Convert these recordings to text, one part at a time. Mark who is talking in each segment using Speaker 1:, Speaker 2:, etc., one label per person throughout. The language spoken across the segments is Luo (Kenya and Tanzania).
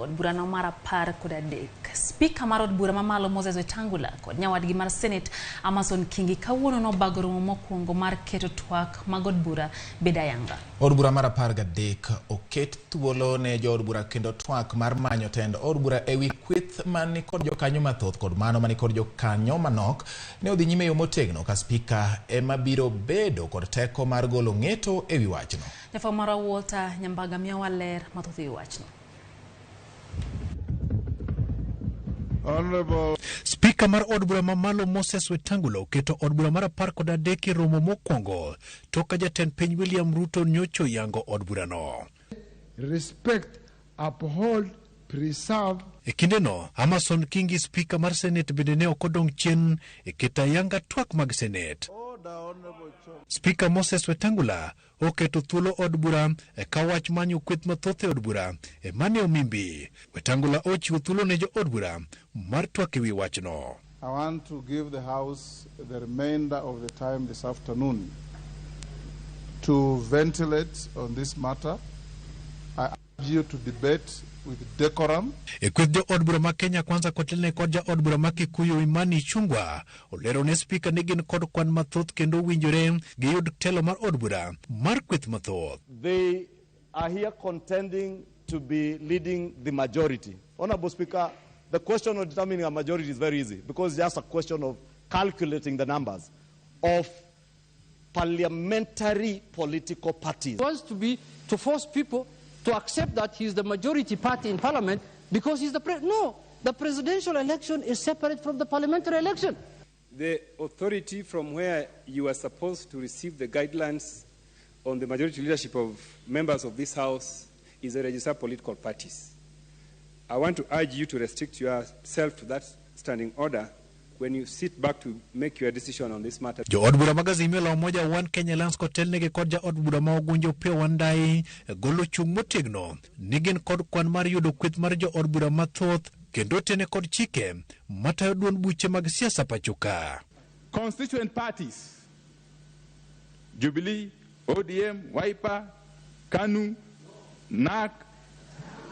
Speaker 1: mokwongo od burano mar 13. Spika mar od bura mamalo Moses Wetangula kod nyawadgi mar Senate Amason Kingi kawuono nobago romo mokwongo mar keto twak mag od bura bed ayanga.
Speaker 2: Od bura mar 13 oket thuolo ne jood bura kendo twak mar manyo tend od bura ewi kweth mani kod jokanyo mathoth kod mano mani kod jokanyo manok ne odhi nyime e yo motegno ka spika ema biro bedo kod teko mar golo ng'eto ewi wachno.
Speaker 1: Jafwambo marwa Walter Nyambaga miyowa ler mathoth ewi wachno.
Speaker 3: Spika mar od bura mamalo Moses Wetangula oketo od bura mar 13 e romo mokwongo tok ka jatend piny William Ruto nyocha oyango od burano.
Speaker 4: Respect, uphold, preserve.
Speaker 3: E kindeno, Amason Kingi spika mar Senate bende ne ok odong' chien e keto ayanga twak mag Senate. Spika Moses Wetangula oketo thuolo od bura ka wach manyo kweth mathoth e od bura emane omimbi. Wetangula ochiwo thuolo ne jo od bura mar twak ewi wachno.
Speaker 4: I want to give the House the remainder of the time this afternoon to ventilate on this matter. I urge you to debate with decorum.
Speaker 3: E kweth jo od bura ma Kenya Kwanza kotelne kod ja od bura ma Kikuyu Imani Ichung'wa olero ne spika ni gin kod kwan mathoth kendo owinjore giyud telo mar od bura mar kweth mathoth.
Speaker 5: They are here contending to be leading the majority. Honorable Speaker, the question of determining a majority is very easy because it's just a question of calculating the numbers of parliamentary political parties.
Speaker 6: He wants to force people to accept that he's the majority party in parliament because he's the president. No, the presidential election is separate from the parliamentary election.
Speaker 7: The authority from where you are supposed to receive the guidelines on the majority leadership of members of this House is the registered political parties. I want to urge you to restrict yourself to that standing order when you sit back to make your decision on this matter.
Speaker 3: Jo od bura mag Azimio la Umoja One Kenya Alliance kotelnegi kod ja od bura ma Ogunjo Opiyo Wandayi golo chung' motegno ni gin kod kwan mar yudo kweth mar jo od bura mathoth kendo tene kod chike matayo duond buche mag siasa pacho ka.
Speaker 8: Constituent parties, Jubilee, ODM, Wiper, KANU, NAC.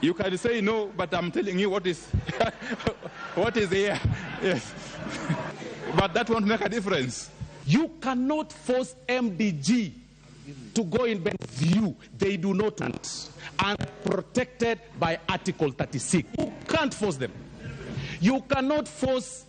Speaker 8: You can say no, but I'm telling you what is here. Yes. But that won't make a difference.
Speaker 9: You cannot force MDG to go in bed with you. They do not want. And protected by Article 36. You can't force them. You cannot force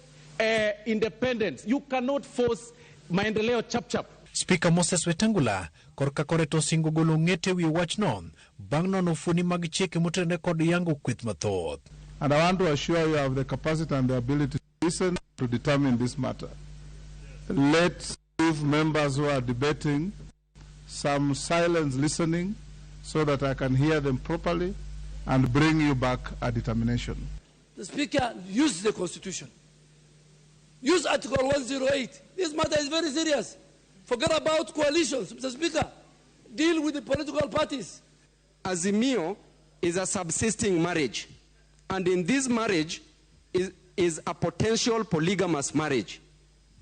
Speaker 9: independence. You cannot force Maendeleo Chap Chap.
Speaker 3: Speaker Moses Wetangula korka kore to osingo golo ng'ete wi wachno bang' nono fuoni mag chike motenore kod yango kweth mathoth.
Speaker 4: And I want to assure you I have the capacity and the ability to listen to determine this matter. Let's give members who are debating some silence listening so that I can hear them properly and bring you back a determination.
Speaker 10: The Speaker, use the Constitution. Use Article 108. This matter is very serious. Forget about coalitions, Mr. Speaker. Deal with the political parties.
Speaker 11: Azimio is a subsisting marriage. And in this marriage is a potential polygamous marriage.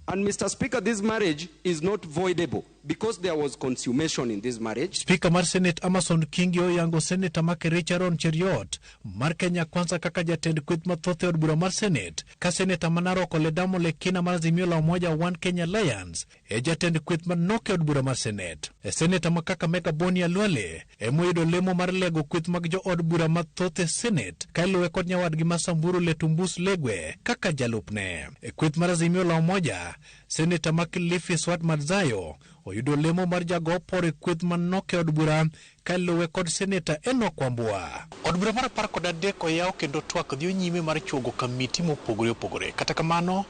Speaker 11: And Mr. Speaker, this marriage is not voidable because there was consummation in this marriage.
Speaker 3: Speaker mar Senate Amason Kingi oyango Senator ma Kericho Aaron Cheruiyot mar Kenya Kwanza kaka jatend kweth mathoth e od bura mar Senate, ka Senator ma Narok Ledamo Lekina mar Azimio la Umoja One Kenya Alliance e jatend kweth manok e od bura mar Senate. E Senator ma Kakamega Boni Khalwale emoyudo lemo mar lego kweth mag jo od bura mathoth e Senate ka iluwe kod nyawadgi ma Samburu Letumbus Legwe kaka jalupne. E kweth mar Azimio la Umoja, Senator ma Kilifi Swat Madzayo oyudo lemo mar jago oporo e kweth manok e od bura ka iluwe kod Seneta Enoch Wambua. Od bura mar 13 oyaw kendo twak dhi nyime mar chuogo kamiti mopogore opogore. Kata kamano,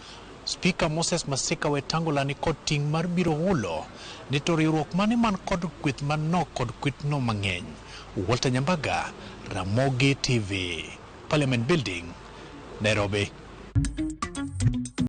Speaker 3: Spika Moses Masika Wetangula ni kod ting' mar biro hulo ni to riwruok mane man kod kweth manok kod kwethno mang'eny. Walter Nyambaga, Ramogi TV, Parliament Building, Nairobi.